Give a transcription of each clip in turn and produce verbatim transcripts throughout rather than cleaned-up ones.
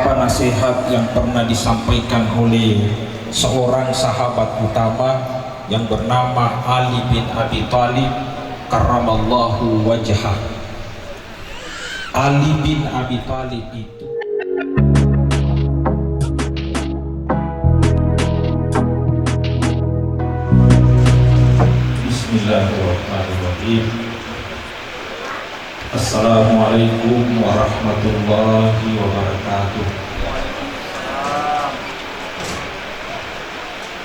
Apa nasihat yang pernah disampaikan oleh seorang sahabat utama yang bernama Ali bin Abi Thalib karramallahu wajhah. Ali bin Abi Thalib itu Bismillahirrahmanirrahim. Assalamualaikum warahmatullahi wabarakatuh.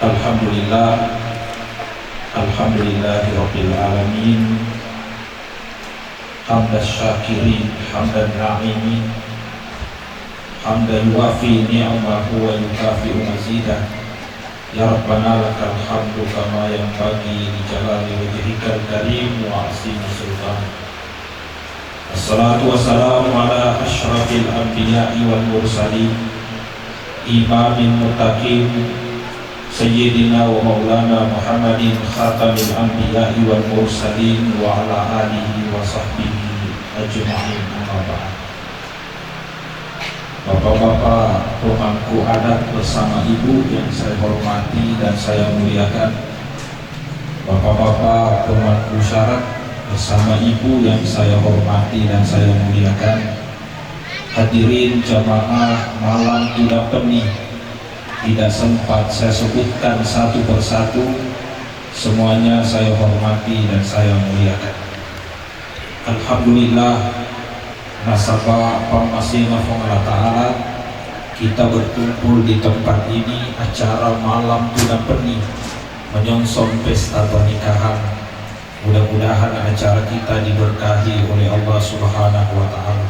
Alhamdulillah. Alhamdulillahi rabbil alamin. Hamdan syakirin, hamdan na'imin, hamdan yuwafi ni'amahu wa yukafi'u mazidah. Ya Rabbana lakal hamdu kama yanbaghi li jalali wajhikal karim wa azimi sultanik. Assalatu wassalamu ala asyrafil anbiya'i wal mursalin, imamil muttaqin, sayyidina wa maulana Muhammadin khatamil anbiya'i wal mursalin wa ala alihi wa sahbihi ajma'in, amma ba'd. Bapak-bapak pemangku adat bersama ibu yang saya hormati dan saya muliakan, bapak-bapak pemangku syarat bersama ibu yang saya hormati dan saya muliakan, hadirin jamaah malam Tudang Penni, tidak sempat saya sebutkan satu persatu, semuanya saya hormati dan saya muliakan. Alhamdulillah, nasaba pammasena Puang Allah Ta'ala, kita berkumpul di tempat ini acara malam Tudang Penni, menyongsong pesta pernikahan. Mudah-mudahan acara kita diberkahi oleh Allah Subhanahu wa Ta'ala.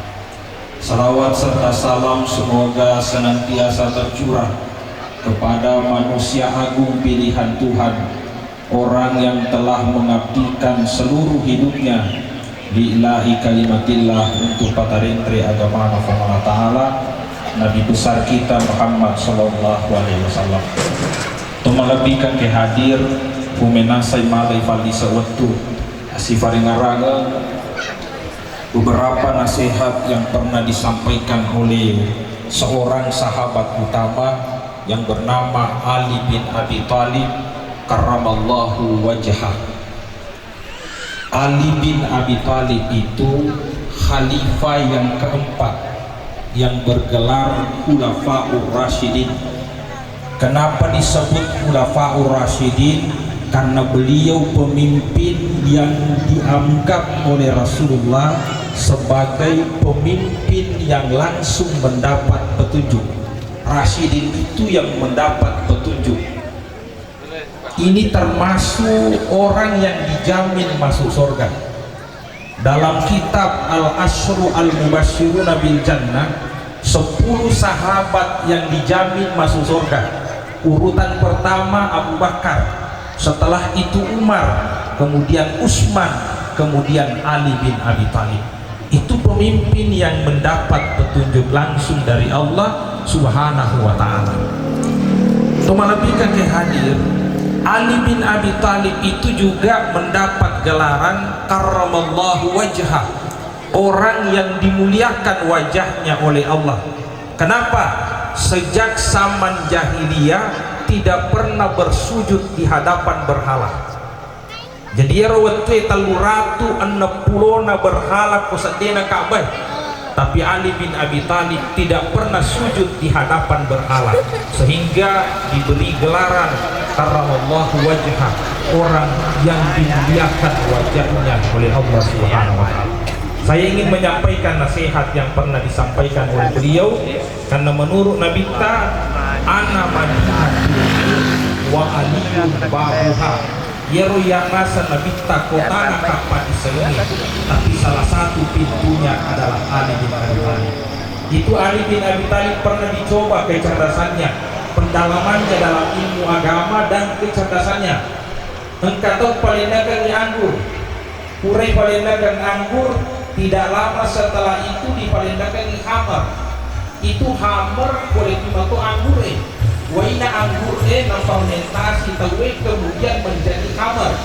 Salawat serta salam semoga senantiasa tercurah kepada manusia agung pilihan Tuhan, orang yang telah mengabdikan seluruh hidupnya lillahi kalimatillah, untuk patarentre agamana Puang Allah Ta'ala, Nabi besar kita Muhammad sallallahu alaihi wasallam. Tomalebbikeng ke hadir, umenasai malai fallise wettu, asifaringarangeng beberapa nasihat yang pernah disampaikan oleh seorang sahabat utama yang bernama Ali bin Abi Thalib karramallahu wajhah. Ali bin Abi Thalib itu khalifah yang keempat yang bergelar Khulafaur Rasyidin. Kenapa disebut Khulafaur Rasyidin? Karena beliau pemimpin yang dianggap oleh Rasulullah sebagai pemimpin yang langsung mendapat petunjuk. Rasyidin itu yang mendapat petunjuk. Ini termasuk orang yang dijamin masuk surga. Dalam kitab Al-Asyru Al-Mubasyiruna bil Jannah, sepuluh sahabat yang dijamin masuk surga. Urutan pertama Abu Bakar, setelah itu Umar, kemudian Utsman, kemudian Ali bin Abi Thalib. Itu pemimpin yang mendapat petunjuk langsung dari Allah Subhanahu wa Ta'ala. Tomalebbikeng ke hadir, Ali bin Abi Thalib itu juga mendapat gelaran karramallahu wajhah, orang yang dimuliakan wajahnya oleh Allah. Kenapa? Sejak zaman jahiliyah tidak pernah bersujud di hadapan berhala. Jadi, iyaro wettue tellu ratu enneng pulona berhala ko seddena Ka'bah. Tapi Ali bin Abi Thalib tidak pernah sujud di hadapan berhala, sehingga diberi gelaran karramallahu wajhah, orang yang dimuliakan wajahnya oleh Allah Subhanahu wa Ta'ala. Saya ingin menyampaikan nasihat yang pernah disampaikan oleh beliau, karena menurut Nabitta, "Ana Madinatul Ilm wa Aliyun babuha." Iyaro iya naseng Nabitta kotana kapang disengnge, tapi salah satu pintunya adalah Ali bin Abi Thalib. Itu Ali bin Abi Thalib pernah dicoba kecerdasannya, pendalamannya dalam ilmu agama dan kecerdasannya. Engka tau palennekengngi anggur. Purai palennekeng anggur, tidak lama setelah itu dipalennekeng khamar. Itu khamar pole mato anggure. Waina anggure nafermentasi tauwe kemudian menjadi khamar.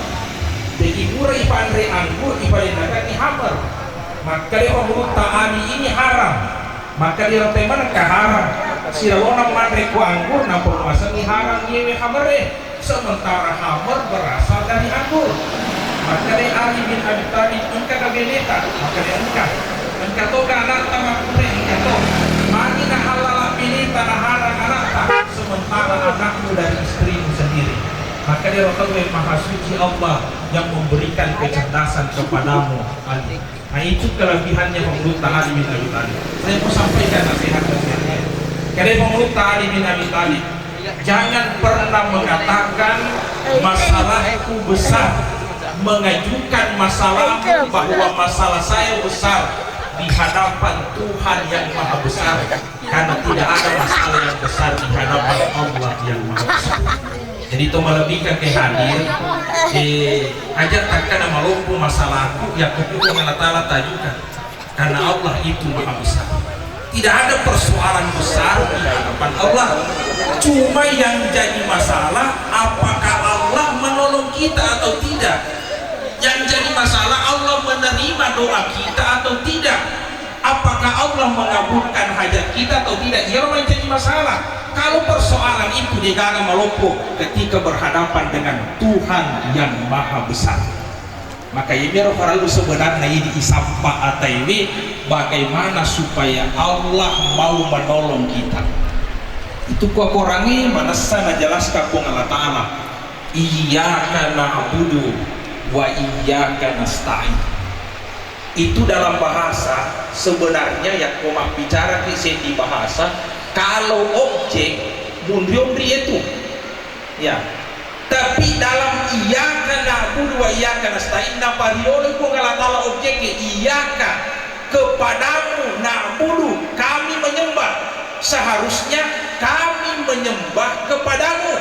Jadi, purai panre anggur, ipalennekeng khamar. Makkeda pamurutta Ali, ini haram. Makkeda iyaro tau e maneng ka harang, silalona manre ko anggur, nappa muasengngi harang iyewe hamere, sementara hamer berasal dari anggur. Makkeda Ali bin Abi Thalib, "Engka ka beneta?" Makkeda, "Engka." "Engka to ka anatta makkure?" "Engka to." "Magi nahallala beneta, naharang anatta, sementara anakmu dari istrimu sendiri?" Makkeda iyaro tau e, "Maha suci Allah yang memberikan kecerdasan kepadamu, Ali." Nah, itu kelebihannya Pangulutta Ali bin Abi Thalib. Saya mau sampaikan nasihat dari saya. Kata Pangulutta Ali bin Abi Thalib, "Jangan pernah mengatakan masalahku besar, mengajukan masalahmu bahwa masalah saya besar di hadapan Tuhan yang Maha Besar, karena tidak ada masalah yang besar di hadapan Allah yang Maha Besar." Jadi, to malebbiku engka hadir, eh, aja takkeda maloppo masalahku, yakko Puang Allah Ta'ala tajukan. Karena Allah itu Maha Besar. Tidak ada persoalan besar di hadapan Allah. Cuma yang jadi masalah, apakah Allah menolong kita atau tidak? Yang jadi masalah, Allah menerima doa kita atau tidak? Apakah Allah mengabulkan hajat kita atau tidak? Iyaro yang jadi masalah. Kalau persoalan itu degaga maloppo ketika berhadapan dengan Tuhan yang Maha Besar. Maka iyaro parellu sebenarnya idi isampa ataiwe, bagaimana supaya Allah mau menolong kita. Itu ko Korangnge manessa najelaskan Puang Allah Ta'ala, "Iyyaka na'budu wa iyyaka nasta'in." Itu dalam bahasa sebenarnya, yakko mabbicara ki seddi bahasa, kalau objek munri-onri itu. Ya. Tapi dalam iyyaka na'budu wa iyyaka nasta'in, napariolo Puang Allah Ta'ala objeknya, iyyaka, kepadamu, na'budu, kami menyembah. Seharusnya kami menyembah kepadamu.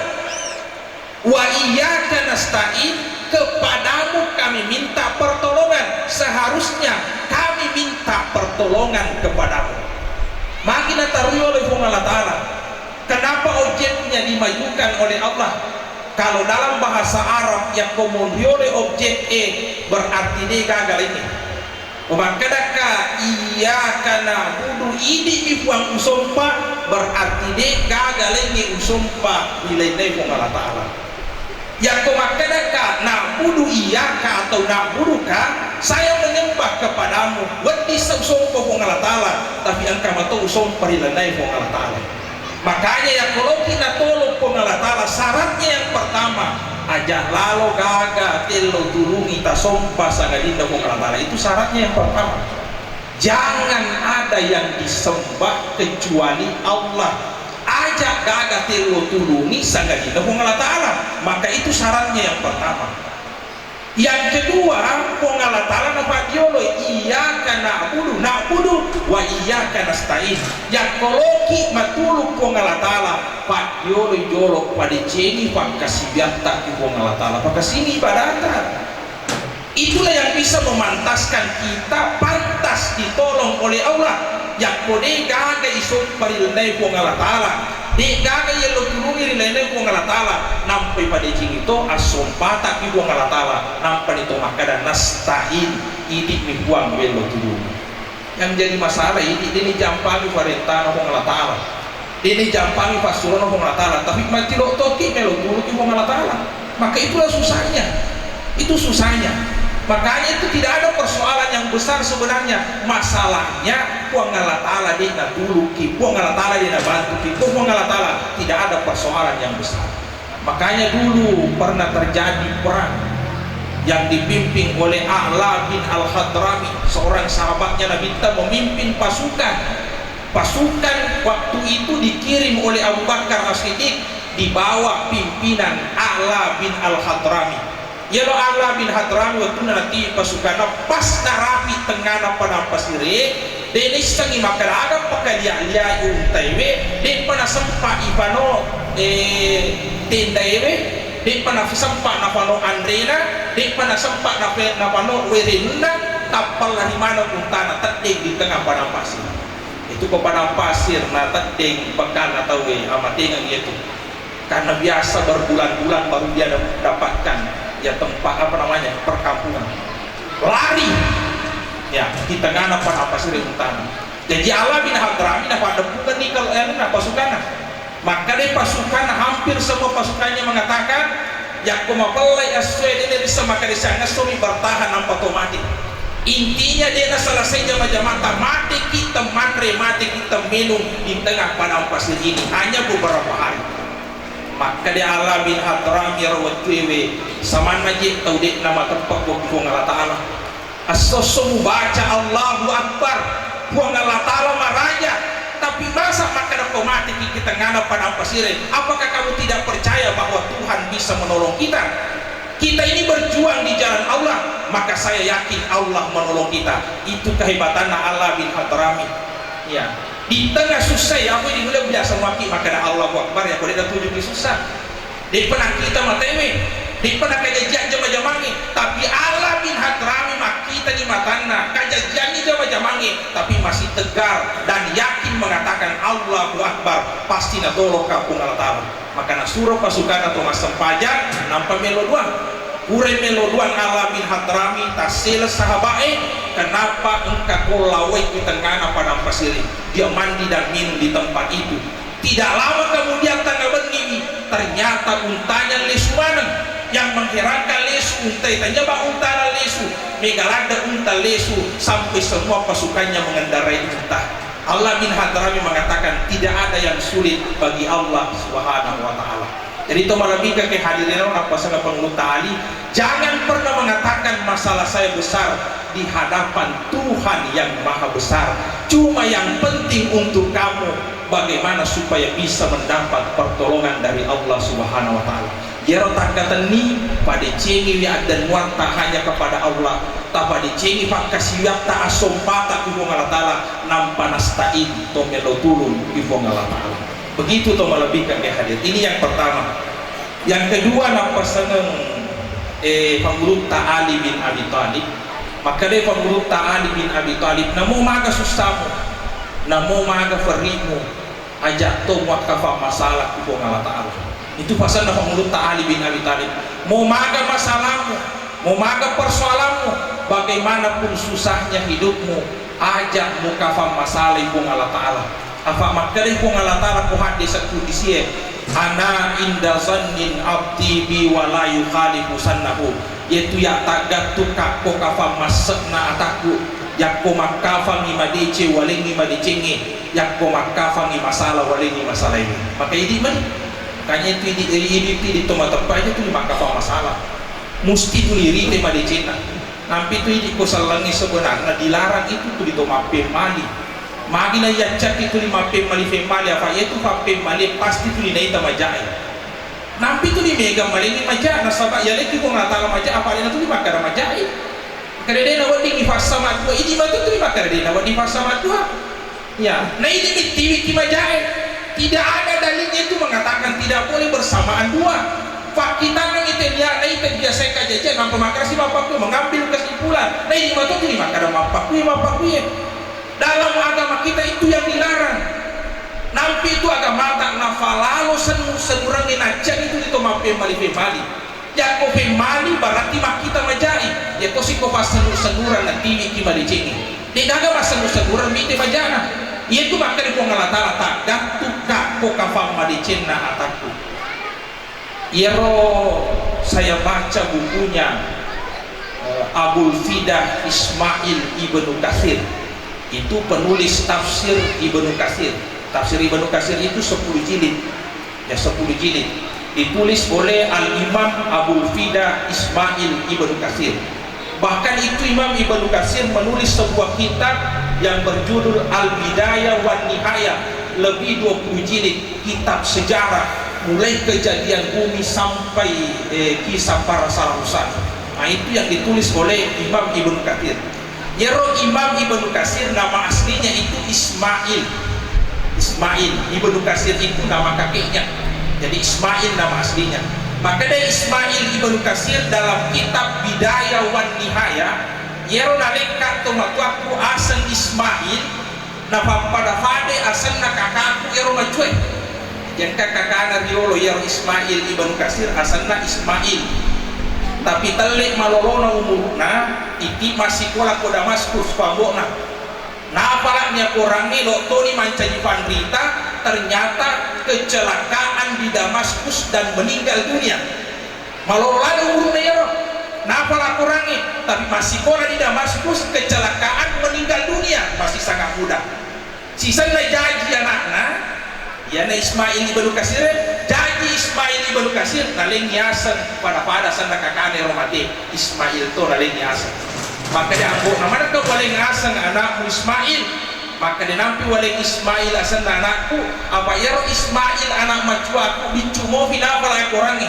Wa iyyaka nasta'in, kepadamu kami minta pertolongan. Seharusnya kami minta pertolongan kepadamu. Magi natarui oleh Puang Allah Ta'ala. Kenapa objeknya dimajukan oleh Allah? Kalau dalam bahasa Arab, yakko monriole objek e, berarti de gaga laingnge. Umakkadakka, "Iyyaka na'budu," idi'mi Puang usompa, berarti de gaga laingnge usompa ri lainna Puang Allah Ta'ala. Yakko makkadakka, "Na'budu iyyaka" atau "Na'buduka," saya menyembah kepadamu, wedding sa usompa Puang Allah Ta'ala, tapi engka mato usompa ri lainna Puang Allah Ta'ala. Makanya, yakko loki natolong Puang Allah Ta'ala, syaratnya yang pertama, aja lalo gaga tello tulungi tasompa sangadinna Puang Allah Ta'ala. Itu syaratnya yang pertama. Jangan ada yang disembah kecuali Allah. Aja gaga tello tulungi sangadinna Puang Allah Ta'ala. Maka itu syaratnya yang pertama. Yang kedua, Puang Allah Ta'ala napaddiolo, "Iyyaka na'budu, na'budu wa iyyaka nasta'in." Yakko loki matulung Puang Allah Ta'ala, paddiolo jolo padecengi pakkasiwiatta ki Puang Allah Ta'ala, pakkasingi ibadata. Itulah yang bisa memantaskan kita pantas ditolong oleh Allah. Yakko de gaga isompa ri lainna Puang Allah Ta'ala, de gaga yello tulungi ri lainna Puang Allah Ta'ala, nampai padecengi to assompata ki Puang Allah Ta'ala, nampani to makkada, "Nasta'in," idi'mi Puang wello tulungi. Yang jadi masalah, idi de ni jampangi parentana Puang Allah Ta'ala, de ni jampangi passurona Puang Allah Ta'ala, tapi mattilo toki melo tulungi Puang Allah Ta'ala. Maka itulah susahnya. Itu susahnya. Makanya itu tidak ada persoalan yang besar sebenarnya. Masalahnya Puang Allah Ta'ala de natulungki, Puang Allah Ta'ala de nabantuki, Puang Allah Ta'ala, tidak ada persoalan yang besar. Makanya dulu pernah terjadi perang yang dipimpin oleh A'la bin Al-Hadrami, seorang sahabatnya Nabi, memimpin pasukan. Pasukan waktu itu dikirim oleh Abu Bakar As-Siddiq, dibawa pimpinan A'la bin Al-Hadrami. Iyaro A'la bin Hadrami wettunna natiwi pasukanna, pas narapi tengngana padang pasire, de naissengngi makkeda aga pakalia-liai untaewe, de'pa nasempa ifano, eh, tendaewe, de'pa nasempa nafano anrena, de'pa nasempa nafe-, nafano werenna, tappa lari maneng untana teddeng di tengah padang pasir. Itu ko padang pasir na teddeng bekkalna tauwe, amatengeng itu. Karena biasa berbulan-bulan baru dia dap-, dapatkan, ya, tempat, apa namanya, perkampungan. Lari. Ya, di tengah padang pasir untana. Jaji, Ala bin Hadrami napaddeppukenni kal-, anunna, pasukanna. Makkedai pasukanna, hampir semua pasukannya mengatakan, yakko mapellai essoe, de' nabissa makkeda siang esso mi bertahan, nampa to mate. Intinya, de' naselesai jama-jamata, mateki temmanre, mateki temminung di tengah padang pasir ini, hanya beberapa hari. Makkeda Ala bin Hadrami ro wettuewe, samanna je tau de' namateppe' ko Puang Allah Ta'ala. Esso-esso mubaca Allahu Akbar, Puang Allah Ta'ala maraja, tapi masa makkeda ko mateki ki tengngana padang pasire? Apakah kamu tidak percaya bahwa Tuhan bisa menolong kita? Kita ini berjuang di jalan Allah, maka saya yakin Allah menolong kita. Itu kehebatanna Ala bin Hadrami. Ya. Di tengah susah, ya, aku ini biasa maki makkeda Allahu Akbar, ya, ko de' natuju ki susah. De'pa nakkita matewe, de'pa nakkajajiang jama-jamangnge, tapi Ala bin Hadrami makkita di matanna kajajiangngi jama-jamangnge, tapi masih tegar dan yakin mengatakan, "Allahu Akbar, pasti natolong ka Puang Allah Ta'ala." Maka nasuro pasukanna to massempajang, nampa melo doang. Pura melo doang Ala bin Hadrami, tassele sahaba'e, kenapa engka ko lawai di tengngana padang pasire? Dia mandi dan minum di tempat itu. Tidak lama kemudian, tengnga benniwi, ternyata untanya lesu maneng. Yang mengherankan, lesu untai, tanya ba untana lesu, mega ladde unta lesu sampai semua pasukannya mengendarai unta. Ala bin Hadrami mengatakan, tidak ada yang sulit bagi Allah Subhanahu wa Ta'ala. Jadi, to malebbiku ke hadirin, apa sana pengulutta Ali, jangan pernah mengatakan masalah saya besar di hadapan Tuhan yang Maha Besar. Cuma yang penting untuk kamu, bagaimana supaya bisa mendapat pertolongan dari Allah Subhanahu wa Ta'ala. Iyaro takkatenni, padecengiwi addennuatta hanya kepada Allah, tapadecengi pakkasiwiatta, assompata ku Puang Allah Ta'ala, nampa nasta'in, to melo tulung ku Puang Allah Ta'ala. Begitu, to malebbiku ke hadir. Ini yang pertama. Yang kedua, nappasengeng, eh, pangulutta Ali bin Abi Thalib. Makkedai pangulutta Ali bin Abi Thalib, "Namo maga sussamu, namo maga ferri'mu, aja' to muakkafang masalah ku Puang Allah Ta'ala." Itu pasanna pangulutta Ali bin Abi Thalib. Mau maga masalahmu, mau maga persoalanmu, bagaimanapun susahnya hidupmu, aja' mukafang masalah Puang Allah Ta'ala. Apa makkedai Puang Allah Ta'ala ko haddese kudisie, "Ana inda zannin abdi bi wa la yukhalifu sannahu." Iyatu ya taggattu kakko kafang masse'na atakku, yakko makkafangi madeceng walengngi madecengnge, yakko makkafangi masalah walengngi masalae. Maka idi' mani. Makanya itu idi', idi' itu idi' to mateppa aja tu makkafang masalah. Musti tuli rite madecenna. Nampi tu idi' ko sellengnge sebenarna dilarang itu tuli to mappemmali. Magi na yaccakki tuli mappemmali-femmali, apa iyatu fappemmali pasti tuli naita majae. Nampi tuli mega malengngi maja, nasaba yalekki Puang Allah Ta'ala maja, apa alena tuli makkada majae. Makkada de' nawedding ifassama dua, idi' matu tuli makkada de' nawedding ifassama dua. Ya, na idi' mittiwiki majae. Tidak ada dalilnya itu mengatakan tidak boleh bersamaan dua. Fakkitanna ite dia, na ite biasa kajajian, nampa makkasi mappakku mengambil kesimpulan. Na idi' matu tuli makkada mappakku, mappakku. Dalam agama kita itu yang dilarang. Nampi itu agamata nafalalo sennu-, sennurengnge nacca itu di to mappemmali-femmali. Yakko femmali berarti makkita majai. Yakko siko passennu-sennureng natiwiki madecengnge. De'gaga massennu-sennureng mite majana. Iyatu makkeda Puang Allah Ta'ala, "Taggattu kakko kafang madecenna atakku." Iyaro saya baca bukunya, eh, Abul Fidah Ismail Ibnu Katsir. Itu penulis tafsir Ibnu Katsir. Tafsir Ibnu Katsir itu sepuluh jilid. Ya, sepuluh jilid. Ditulis oleh Al-Imam Abul Fidah Ismail Ibnu Katsir. Bahkan itu Imam Ibnu Katsir menulis sebuah kitab yang berjudul Al-Bidayah wan Nihayah, lebih dua puluh jilid, kitab sejarah, mulai kejadian bumi sampai, eh, kisah para salafus saleh. Nah, itu yang ditulis oleh Imam Ibnu Katsir. Iyaro Imam Ibnu Katsir nama aslinya itu Ismail. Ismail Ibnu Katsir itu nama kakeknya. Jadi Ismail nama aslinya. Makkedai Ismail Ibnu Katsir dalam kitab Bidayah wan Nihayah, iyaro nalekka to matuakku aseng Ismail, napappada-padai asenna kakaku iyaro maccue. Engka kakana riolo iyaro Ismail Ibnu Katsir, asenna Ismail. Tapi telle malolona umuru'na, iti massikola ko Damaskus, ko ambo'na. Napalani akorangnge, lottoni mancaji panrita, ternyata kecelakaan di Damaskus dan meninggal dunia. Malolo ladde umurunna iyaro. Napala akorangnge, tapi massikola di Damaskus, kecelakaan, meninggal dunia, masih sangat muda. Sisenna jaji anakna, iyana Ismail ibnu Kasir, jaji Ismail ibnu Kasir, nalengngi aseng pada-pada senna kakana ero mate, Ismail to nalengngi aseng. Makkeda ambo'na, "Manekka waleng aseng anakmu Ismail?" Makkeda nampi waleng Ismail asenna anakku, apa iyaro Ismail anak macuaku biccu mofi napala akorangnge.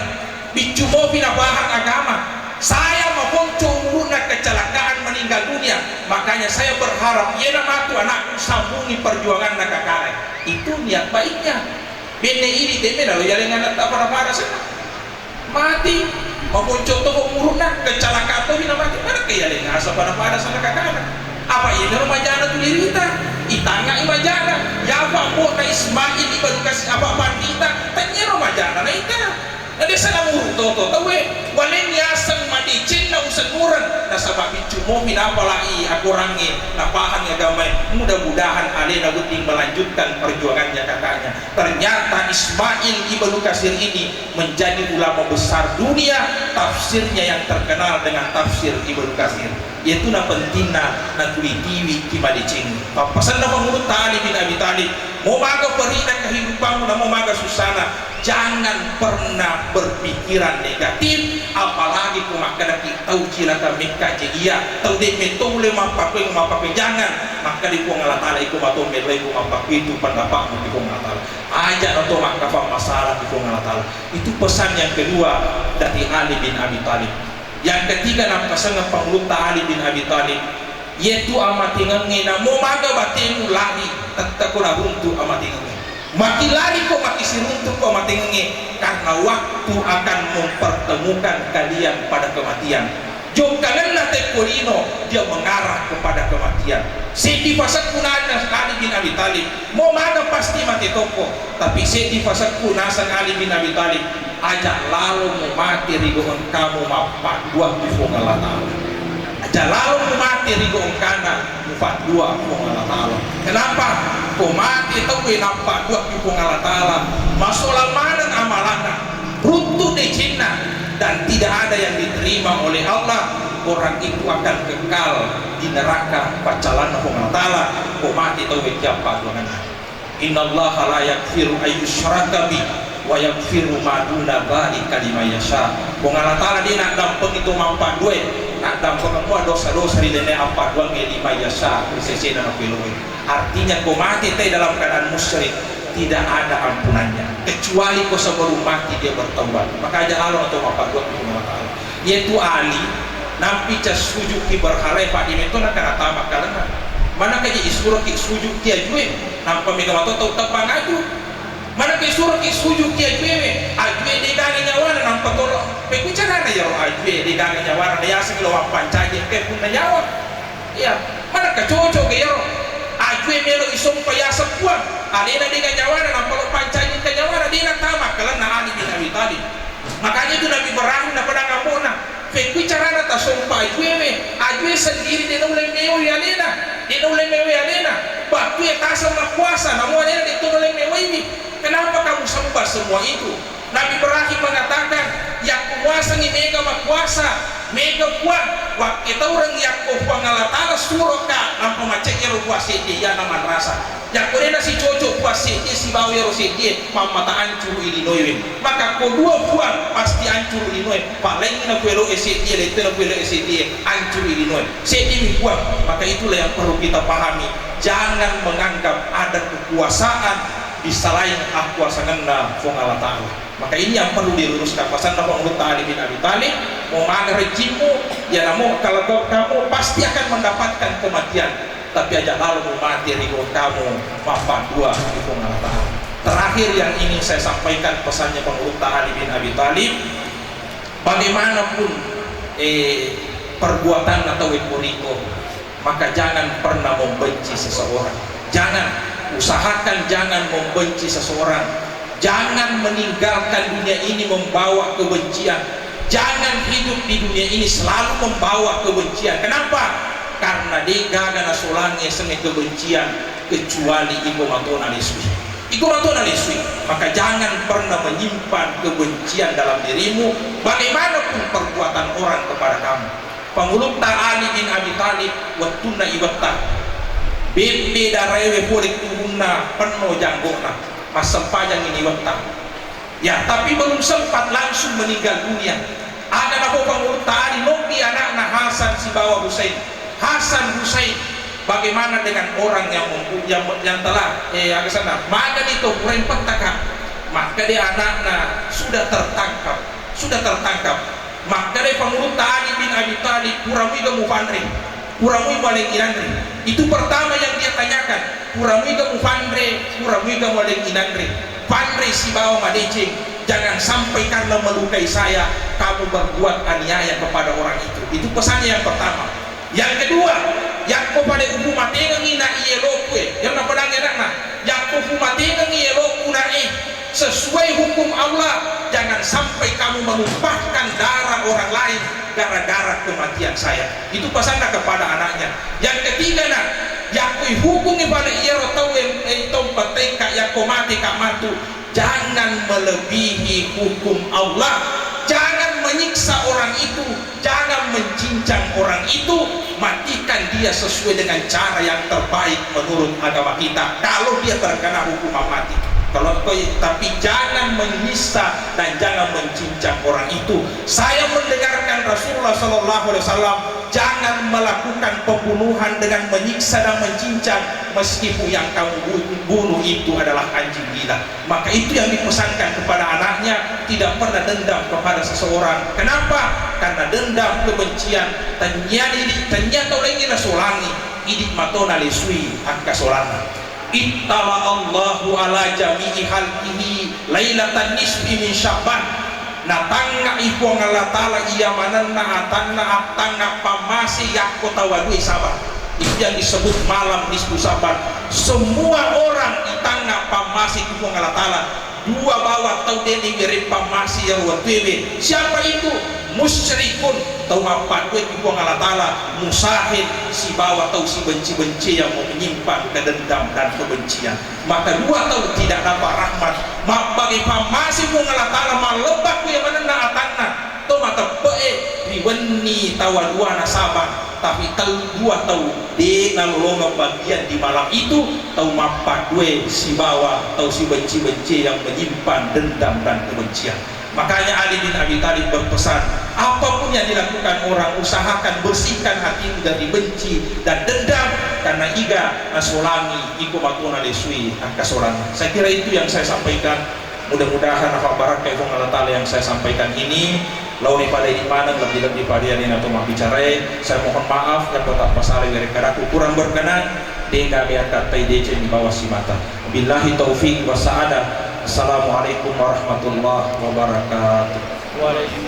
Biccu mopi napahang agama. Saya maponco umuruna kecelakaan meninggal dunia. Makanya saya berharap iyena matu anakku sambungi perjuanganna kakana. Itu niat baiknya. Benne idi temme nalo yaleng anatta pada-pada senna. Mati. Maponco to umuruna kecelakaan to na mati. Mana ke yaleng asa pada-pada senna kakana. Apa ini majana tu dirita. Itangai majana. Yapa ambo'na Ismail ibnu Kasir apa pandita. Tanyero majana na ita. Nadesa namuru toto tauwe, walengngi aseng madecenna usennureng, nasaba biccu momi napalai akorangnge, napahangngi agamae. Mudah-mudahan alena wedding melanjutkan perjuangannya kakaknya. Ternyata Ismail ibnu Kasir ini menjadi ulama besar dunia, tafsirnya yang terkenal dengan tafsir Ibnu Kasir. Iyatu na pentingna natuli tiwi ki madeceng. Pappasenna Pangulutta Ali bin Abi Thalib, mo maga perina kehidupanmu, namo maga susana, jangan pernah berpikiran negatif, apalagi ko makkadaki tau cilaka mekka je iya, tau de metto ule mappakue, mappakue, jangan. Makkada Puang Allah Taala, iko mato melo iko mappakue itu pendapatmu di Puang Allah Taala. Aja nato makkafang masalah di Puang Allah Taala. Itu pesan yang kedua dari Ali bin Abi Thalib. Yang ketiga, nappasengeng Pangulutta Ali bin Abi Thalib, iyatu amatengengnge, namo maga batemu lari, tette ko naruntu amatengengnge. Maki lari ko, maki siruntu ko amatengengnge, karena waktu akan mempertemukan kalian pada kematian. Jokkangenna tekko lino, dia mengarah kepada kematian. Seddi pasekku nana Ali bin Abi Thalib, mo maga pasti mate tokko, tapi seddi pasekku naseng Ali bin Abi Thalib, aja lalo mumate ri gau engkamu mappaddua ki Puang Allah Taala. Aja lalo mumate ri gau engkana mupaddua Puang Allah Taala. Kenapa? Ko mate tauwe nappaddua ki Puang Allah Taala, masolang maneng amalana, runtu decenna, dan tidak ada yang diterima oleh Allah, orang itu akan kekal di neraka paccalanna Puang Allah Taala. Ko mate tauwe ki appadduangenna. Innallaha la yaghfiru ayyushraka bi wa yaghfiru ma duna dzalika liman yasha. Puang Allah Taala de naddampengi to mappaddue, naddampengi mua dosa-dosa ri lenne appadduangnge, liman yasha, ri sesena napeloe. Artinya ko mate te dalam keadaan musyrik, tidak ada ampunannya kecuali ko sebelum mati dia bertaubat. Maka aja lalo to mappaddua Puang Allah Taala. Iyatu Ali, nampi ca sujukki berhalae, paddi metto nakkana tama kalenna. Manakka je isuroki sujukki ajue, nampa mega mato tau tebbang aju. Manakka isuroki sujukki ajuewe, ajue degaga nyawana, nampa tolo. Pekku carana iyaro ajue degaga nyawana, nayaseng lo mappancaji engka punna nyawa. Iya, manakka cocok ga iyaro? Ajue melo isompa yaseng Puang, alena dega nyawana, nampa lo pancaji engka nyawana, de natama kalenna Ali bin Abi Thalib. Makanya itu Nabi Ibrahim napadang ambo'na, "Fekkui carana tasompa ajuewe, ajue sendiri de naulle mewai alena, de naulle mewai alena. Battue taseng makkuasa, namo alena de to naulle mewaiwi. Kenapa kamu sembah semua itu?" Nabi Ibrahim mengatakan, "Yakko muasengi mega makkuasa, mega Puang, wakketaureng yakko Puang Allah Taala suroka, nampa macet ero Puang seddi, iyana manrasa." Yakko de nasicocok Puang seddie sibawa iyaro seddie, mammata ancuru i linoe we. Maka ko dua Puang pasti ancuru linoe, palengngi nakueloe seddie, lettu nakueloe seddie, ancuru i linoe. Seddimi Puang, maka itulah yang perlu kita pahami. Jangan menganggap ada kekuasaan di selain akuasangenna Puang Allah Taala. Maka ini yang perlu diluruskan. Pasanna Pangulutta Ali bin Abi Thalib, mau maga rejimmu, ya namo kalau kamu pasti akan mendapatkan kematian. Tapi aja lalo mumate ri kamu mappaddua ri Puang Allah Taala. Terakhir yang ingin saya sampaikan pesannya Pangulutta Ali bin Abi Thalib, bagaimanapun eh, perbuatanna tauwe koriko, maka jangan pernah membenci seseorang. Jangan, usahakan jangan membenci seseorang. Jangan meninggalkan dunia ini membawa kebencian. Jangan hidup di dunia ini selalu membawa kebencian. Kenapa? Karena de' gaga nasolangi yasengnge kebencian kecuali iko matona lesui. Iko matona lesui, maka jangan pernah menyimpan kebencian dalam dirimu, bagaimanapun perbuatan orang kepada kamu. Pangulutta Ali bin Abi Thalib wettunna iwetta, bebbe daraewe pole tubu'na, penno janggo'na, massempajang ini iwetta. Ya, tapi belum sempat langsung meninggal dunia. Aga napau Pangulutta Ali, nobbi anakna Hasan sibawa Husain. Hasan, Husain, bagaimana dengan orang yang mempu-, yang, yang telah, eh, aga senna, magani to puraing pettaka? Makkeda anakna, sudah tertangkap, sudah tertangkap. Makkeda Pangulutta Ali bin Abi Thalib, pura muiga mufanre, pura mui maleng inanre. Itu pertama yang dia tanyakan, pura muiga mufanre, pura muiga maleng inanre. Fanre sibawa madeceng, jangan sampai karena melukai saya, kamu berbuat aniaya kepada orang itu. Itu pesannya yang pertama. Yang kedua, yakko pada upu matengengi na iye loku e, yang napadangi anakna, yakko upu matengengi iye loku na e, sesuai hukum Allah, jangan sampai kamu menumpahkan darah orang lain gara-gara kematian saya. Itu pesannya kepada anaknya. Yang ketiga, nak, yakko ihukungi pada iyaro tau e, eh, tau patengka, yakko mate ka matu, jangan melebihi hukum Allah. Jangan menyiksa orang itu, jangan mencincang orang itu, matikan dia sesuai dengan cara yang terbaik menurut agama kita. Kalau dia terkena hukuman mati, kalau kau, tapi jangan menyiksa dan jangan mencincang orang itu. Saya mendengarkan Rasulullah Shallallahu Alaihi Wasallam, jangan melakukan pembunuhan dengan menyiksa dan mencincang, meskipun yang kamu bu-, bunuh itu adalah anjing gila. Maka itu yang dipesankan kepada anaknya, tidak pernah dendam kepada seseorang. Kenapa? Karena dendam, kebencian, tennia diri, tennia tau laingngi nasolangi, idi matona lesui angka solanna. Ittala Allahu ala jami'i khalqihi lailatan nisfi min Sya'ban. Natangnga i Puang Allah Ta'ala iya manenna atanna attangnga pammase yakko tau dua Saban. Itu yang disebut malam nisfu Saban. Semua orang itangnga pammase ku Puang Allah Ta'ala. Dua bawang tau de' niwereng pammase iyaro wettuewe. Siapa itu? Musyrikun, tau mappaddue ku Puang Allah Ta'ala, musahin, sibawa tau sibenci-benciang, menyimpan kedendam dan kebencian. Maka dua tau tidak dapat rahmat. Mabbagai pammase Puang Allah Ta'ala mallebbakku iya manenna atanna to mateppe'e ri wenni tau dua nasaba, tapi tel-, dua tau de' nalolongeng bagian di malam itu, tau mappaddue sibawa tau sibenci-benciang menyimpan dendam dan kebencian. Makanya Ali bin Abi Thalib berpesan, apapun yang dilakukan orang, usahakan bersihkan hatimu dari benci dan dendam, karena iga nasolangi iko matona lesui angka solanna. Saya kira itu yang saya sampaikan. Mudah-mudahan apa barakka Puang Allah Ta'ala yang saya sampaikan ini. Launi pada ini maneng, lebih-lebih pada ini atau mabicarae. Saya mohon maaf, yang tetap pasal yang kadaku kurang berkenan. Dega beakat tai deceng di bawah si mata. Billahi taufiq wa sa'adah. Assalamualaikum warahmatullahi wabarakatuh.